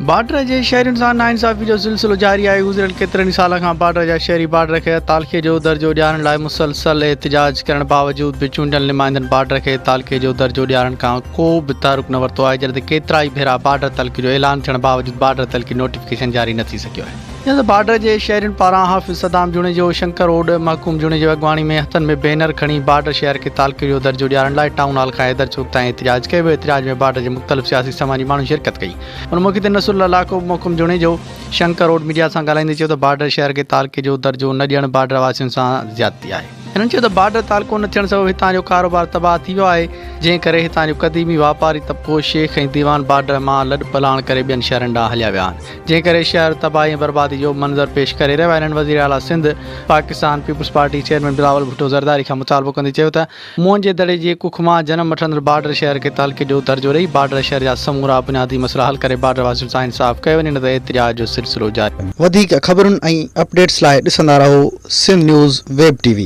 Border جي شهرين سان ناانصافي جو سلسلو جاري آهي، گذريل ڪيترن ئي سالن کان بارڊر جا شهري بارڊر کي تعلقي جو درجو ڏيارڻ لاء مسلسل احتجاج ڪرڻ باوجود به چونڊيل نمائندن بارڊر کي تعلقي جو درجو ڏيارڻ کان ڪو به تحرڪ نه ورتو آهي جڏهن ته ڪيترائي ڀيرا بارڊر تعلقي جو اعلان ٿيڻ باوجود بارڊر تعلقي نوٽيفڪيشن جاري نه ٿي سگهيو آهي. جڏهن ته بارڊر جي شهرين پاران حافظ صدام جوڻيجو، شنڪر اوڏ، محڪوم جوڻيجو اڳواڻي ۾ هٿن ۾ بينر کڻي بارڊر شهر کي تعلقي جو درجو ڏيارڻ لاء ٽائون هال کان حيدر چوڪ تائين احتجاج ڪيو ويو، احتجاج ۾ بارڊر جي مختلف سياسي سماجي ماڻهن شرڪت ڪئي. ان موقعي تي نصرالله لاکو، محڪوم جوڻيجو، شنڪر اوڏ ميڊيا سان ڳالهائيندي چيو ته بارڊر شهر کي تعلقي جو درجو نه ڏيڻ بارڊر واسين سان زيادتي آهي. هنن چيو ته بارڊر تعلقو نه ٿيڻ سبب هتان جو ڪاروبار تباهه ٿي ويو آهي، جنهن ڪري هتان جو قديمي واپاري طبقو شيخ ۽ ديوان بارڊر مان لڏپلاڻ ڪري ٻين شهرن ڏانهن هليا ويا آهن. جنهن ڪري شهر تباهي ۽ بربادي جو منظر پيش ڪري رهيو آهي. هنن وزيراعليٰ Sindh Pakistan Peoples Party chairman Bilawal Bhutto Zardari کان مطالبو ڪندي چيو ته موئن جي دڙي جي ڪک مان جنم وٺندڙ بارڊر شهر کي تعلقي جو درجو ڏئي بارڊر شهر جا سمورا بنيادي مسئلا حل ڪري بارڊر واسين سان انصاف ڪيو وڃي نه ته احتجاج جو سلسلو جاري وڌيڪ خبرن ۽ اپڊيٽس لاء ڏسندا رهو Sindh news web T V.